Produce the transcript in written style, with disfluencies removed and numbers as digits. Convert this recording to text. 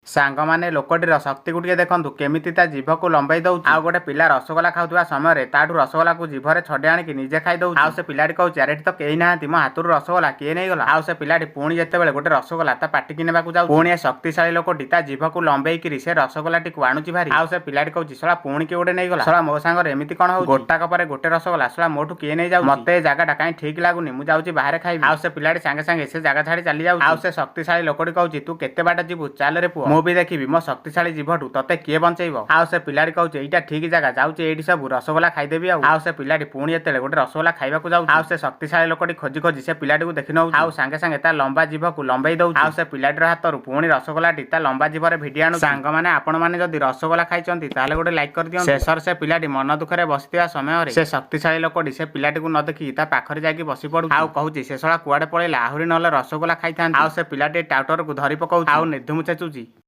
ସାଙ୍ଗମାନେ, ଲୋକଟିର ଶକ୍ତିକୁ ଟିକେ ଦେଖନ୍ତୁ, କେମିତି ତା ଜିଭକୁ ଲମ୍ବେଇ ଦଉଛି। ଆଉ ଗୋଟେ ପିଲା ରସଗୋଲା ଖାଉଥିବା ସମୟରେ ତାଠୁ ରସଗୋଲାକୁ ଜିଭରେ ଛଡେଇ ଆଣିକି ନିଜେ ଖାଇ ଦଉଛି। ଆଉ ସେ ପିଲାଟି କହୁଛି, "ଆରେ, ଏଠି ତ କେହି ନାହାନ୍ତି, ମୋ ହାତରୁ ରସଗୋଲା କିଏ ନେଇଗଲା?" ଆଉ ସେ ପିଲାଟି ପୁଣି ଯେତେବେଳେ ଗୋଟେ ରସଗୋଲା ତା ପାଟିକି ନେବାକୁ ଯାଉଛି, ପୁଣି ଏ ଶକ୍ତିଶାଳୀ ଲୋକଟି ତା ଜିଭକୁ ଲମ୍ବେଇକିରି ସେ ରସଗୋଲାଟିକୁ ଆଣୁଛି ଭାରି। ଆଉ ସେ ପିଲାଟି କହୁଛି, "ଶଳା, ପୁଣି କିଏ ଗୋଟେ ନେଇଗଲା। ଶଳା, ମୋ ସାଙ୍ଗରେ ଏମିତି କଣ ହଉଛି? ଗୋଟାକ ପରେ ଗୋଟେ ରସଗୋଲା ଶଳା ମୋଠୁ କିଏ ନେଇଯାଉଛି? ମତେ ଏ ଜାଗାଟା କାହିଁ ଠିକ ଲାଗୁନି, ମୁଁ ଯାଉଛି ବାହାରେ ଖାଇବି।" ଆଉ ସେ ପିଲାଟି ସାଙ୍ଗେ ସାଙ୍ଗେ ସେ ଜାଗା ଛାଡି ଚାଲି ଯାଉଛି। ଆଉ ସେ ଶକ୍ତିଶାଳୀ ଲୋକଟି କହୁଛି, "ତୁ କେତେ ବାଟ ଯିବୁ? ଚାଲରେ ପୁଅ, ମୁଁ ବି ଦେଖିବି ମୋ ଶକ୍ତିଶାଳୀ ଜିଭଠୁ ତତେ କିଏ ବଞ୍ଚେଇବ।" ଆଉ ସେ ପିଲାଟି କହୁଛି, "ଏଇଟା ଠିକ ଜାଗା, ଯାଉଛି ଏଇଠି ସବୁ ରସଗୋଲା ଖାଇଦେବି।" ଆଉ ସେ ପିଲାଟି ପୁଣି ଯେତେବେଳେ ଗୋଟେ ରସଗୋଲା ଖାଇବାକୁ ଯାଉଛି, ଆଉ ସେ ଶକ୍ତିଶାଳୀ ଲୋକଟି ଖୋଜି ଖୋଜି ସେ ପିଲାଟିକୁ ଦେଖି ନଉଛି ଆଉ ସାଙ୍ଗେ ସାଙ୍ଗେ ତା ଲମ୍ବା ଜିଭକୁ ଲମ୍ବେଇ ଦଉଛି ଆଉ ସେ ପିଲାଟିର ହାତରୁ ପୁଣି ରସଗୋଲାଟି ତା ଲମ୍ବା ଜିଭରେ ଭିଡି ଆଣୁଛି। ସାଙ୍ଗମାନେ, ଆପଣମାନେ ଯଦି ରସଗୋଲା ଖାଇଛନ୍ତି, ତାହେଲେ ଗୋଟେ ଲାଇକ୍ କରିଦିଅନ୍ତୁ। ଶେଷରେ ସେ ପିଲାଟି ମନ ଦୁଃଖରେ ବସିଥିବା ସମୟରେ ସେ ଶକ୍ତିଶାଳୀ ଲୋକଟି ସେ ପିଲାଟିକୁ ନ ଦେଖିକି ତା ପାଖରେ ଯାଇକି ବସି ପଡୁଛି ଆଉ କହୁଛି, "ସେ ଶଳା କୁଆଡେ ପଳେଇଲା? ଆହୁରି ନହେଲେ ରସଗୋଲା ଖାଇଥାନ୍ତି।" ଆଉ ସେ ପିଲାଟି ଟାଉଟରକୁ ଧରି ପକଉଛି ଆଉ ନିର୍ଧୁମ ଛେଚୁଛି।